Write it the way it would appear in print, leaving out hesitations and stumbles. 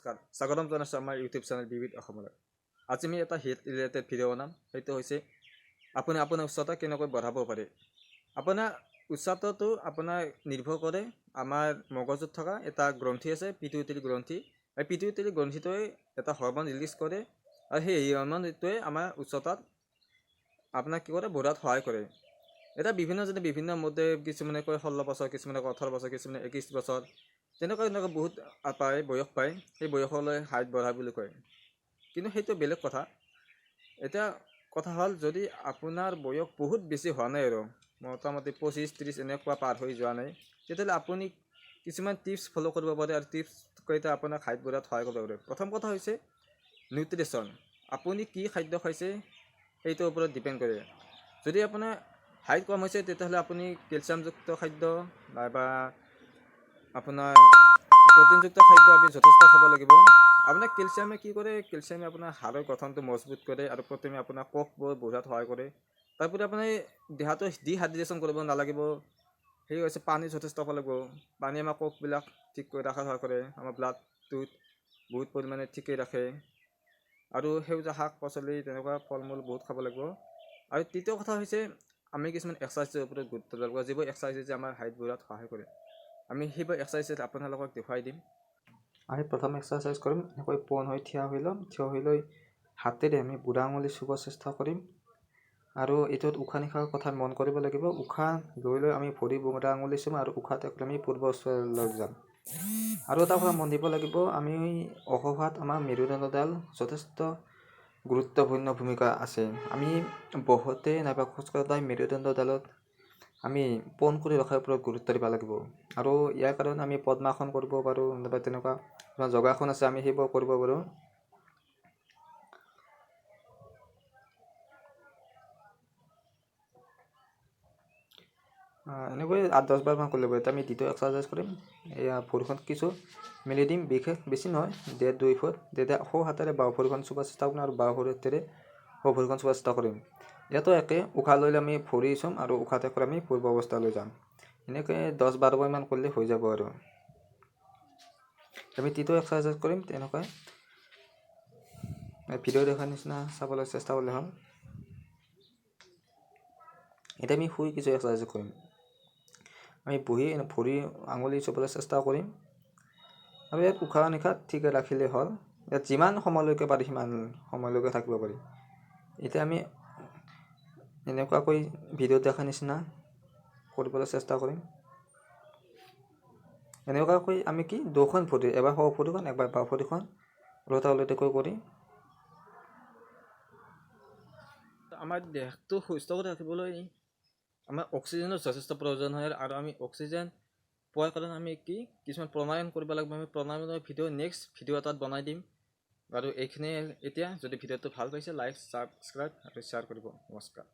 নমস্কাৰ, স্বাগতম জনাইছোঁ আমাৰ ইউটিউব চেনেল বিবিধ অসমলৈ। আজি আমি এটা হেল্থ ৰিলেটেড ভিডিঅ' বনাম। সেইটো হৈছে আপুনি আপোনাৰ উচ্চতা কেনেকৈ বঢ়াব পাৰে। আপোনাৰ উচ্চতাটো আপোনাৰ নিৰ্ভৰ কৰে আমাৰ মগজুত থকা এটা গ্ৰন্থি আছে, পিটুইটাৰী গ্ৰন্থি। এই পিটুইটাৰী গ্ৰন্থিটোৱে এটা হৰম'ন ৰিলিজ কৰে আৰু সেই হৰম'নটোৱে আমাৰ উচ্চতাত আপোনাক কি কৰে, বঢ়াত সহায় কৰে। এতিয়া বিভিন্নজনে বিভিন্ন মতে, কিছুমানে কয় 16 বছৰ, কিছুমানে কয় 18 বছৰ, কিছুমানে 21 বছৰ, তেনেকুৱা তেনেকুৱা বহুত পায়, বয়স পায়, সেই বয়সলৈ হাইট বঢ়া বুলি কয়। কিন্তু সেইটো বেলেগ কথা। এতিয়া কথা হ'ল, যদি আপোনাৰ বয়স বহুত বেছি হোৱা নাই আৰু মোটামুটি 25 30 এনেকুৱা পাৰ হৈ যোৱা নাই, তেতিয়াহ'লে আপুনি কিছুমান টিপছ ফ'ল' কৰিব পাৰে আৰু টিপছ কেইটা আপোনাক হাইট বঢ়াত সহায় কৰিব পাৰে। প্ৰথম কথা হৈছে নিউট্ৰিশ্যন। আপুনি কি খাদ্য খাইছে সেইটোৰ ওপৰত ডিপেণ্ড কৰে। যদি আপোনাৰ হাইট কম হৈছে, তেতিয়াহ'লে আপুনি কেলছিয়ামযুক্ত খাদ্য নাইবা আপোনাৰ প্ৰটিনযুক্ত খাদ্য আপুনি যথেষ্ট খাব লাগিব। আপোনাৰ কেলছিয়ামে কি কৰে, কেলছিয়ামে আপোনাৰ হাড়ৰ গঠনটো মজবুত কৰে আৰু প্ৰটিনে আপোনাৰ কোষবোৰ বঢ়োৱাত সহায় কৰে। তাৰপৰি আপুনি দেহাটো ডিহাইড্ৰেশ্যন কৰিব নালাগিব। সেই হৈছে পানী যথেষ্ট খাব লাগিব। পানী আমাৰ কোষবিলাক ঠিক কৰি ৰখাত সহায় কৰে, আমাৰ ব্লাডটোত বহুত পৰিমাণে ঠিকেই ৰাখে। আৰু সেউজীয়া শাক পাচলি তেনেকুৱা ফল মূল বহুত খাব লাগিব। আৰু তৃতীয় কথা হৈছে আমি কিছুমান এক্সাৰচাইজৰ ওপৰত গুৰুত্ব দিব লাগিব, যিবোৰ এক্সাৰচাইজে আমাৰ হাইট বঢ়োৱাত সহায় কৰে। আমি সেইবোৰ এক্সাৰচাইজ আপোনালোকক দেখুৱাই দিম। আমি প্ৰথম এক্সাৰচাইজ কৰিম এনেকৈ পোন হৈ থিয় হৈ ল'ম। থিয় হৈ লৈ হাতেৰে আমি বুঢ়া আঙুলি চুব চেষ্টা কৰিম আৰু এইটোত উশাহ নিশাহৰ কথা মন কৰিব লাগিব। উশাহ লৈ লৈ আমি ভৰি বুঢ়া আঙুলি চুম আৰু উশাহ ত্যাগ কৰি আমি পূৰ্ব অৱস্থালৈ যাম। আৰু এটা কথা মন দিব লাগিব, আমি অসহাত আমাৰ মেৰুদণ্ডডাল যথেষ্ট গুৰুত্বপূৰ্ণ ভূমিকা আছে। আমি বহোঁতে নাইবা খোজকাঢ়োতে মেৰুদণ্ডডালত আমি পোন কৰি ৰখাৰ ওপৰত গুৰুত্ব দিব লাগিব। আৰু ইয়াৰ কাৰণে আমি পদ্মাসন কৰিব পাৰোঁ নাইবা তেনেকুৱা কিছুমান যোগাসন আছে, আমি সেইবোৰ কৰিব পাৰোঁ। এনেকৈ 8-10 বাৰমান কৰিলে হ'ব। এতিয়া আমি দ্বিতীয় এক্সাৰচাইজ কৰিম। এয়া ভৰিখন কিছু মেলি দিম, বিশেষ বেছি নহয়, 1.5-2 ফুট। তেতিয়া সোঁ হাতেৰে বাওঁ ভৰিখন চুব চেষ্টা কৰিম আৰু বাওঁ হাতেৰে সোঁ ভৰিখন চুব চেষ্টা কৰিম। ইয়াতো একে, উশাহ লৈ আমি ভৰি চুম আৰু উশাহ ত্যাগ কৰি আমি পূৰ্ব অৱস্থালৈ যাম। এনেকৈ 10-12 বাৰমান কৰিলে হৈ যাব। আৰু আমি তৃতীয় এক্সাৰচাইজ কৰিম তেনেকুৱাই, ভিডিঅ' দেখাৰ নিচিনা চাবলৈ চেষ্টা কৰিলে হ'ল। এতিয়া আমি শুই কিছু এক্সাৰচাইজ কৰিম। আমি বহি ভৰি আঙুলি চুবলৈ চেষ্টা কৰিম আৰু ইয়াত উশাহ নিশাহ ঠিকে ৰাখিলে হ'ল। ইয়াত যিমান সময়লৈকে পাৰি সিমান সময়লৈকে থাকিব পাৰি। এতিয়া আমি এনেকুৱাকৈ ভিডিঅ'ত দেখাৰ নিচিনা কৰিবলৈ চেষ্টা কৰিম। এনেকুৱাকৈ আমি কি দুখন ভৰি, এবাৰ সোঁ ভৰিখন এবাৰ বাওঁ ভৰিখন ওলোটা ওলোটিকৈ কৰি আমাৰ দেহটো সুস্থ কৰি ৰাখিবলৈ আমাৰ অক্সিজেনৰ যথেষ্ট প্ৰয়োজন হয়। আৰু আমি অক্সিজেন পোৱাৰ কাৰণে আমি কি কিছুমান প্ৰাণায়াম কৰিব লাগিব। আমি প্ৰাণায়ামৰ ভিডিঅ' নেক্সট ভিডিঅ' এটাত বনাই দিম। আৰু এইখিনিয়ে এতিয়া। যদি ভিডিঅ'টো ভাল পাইছে লাইক, ছাবস্ক্ৰাইব আৰু শ্বেয়াৰ কৰিব। নমস্কাৰ।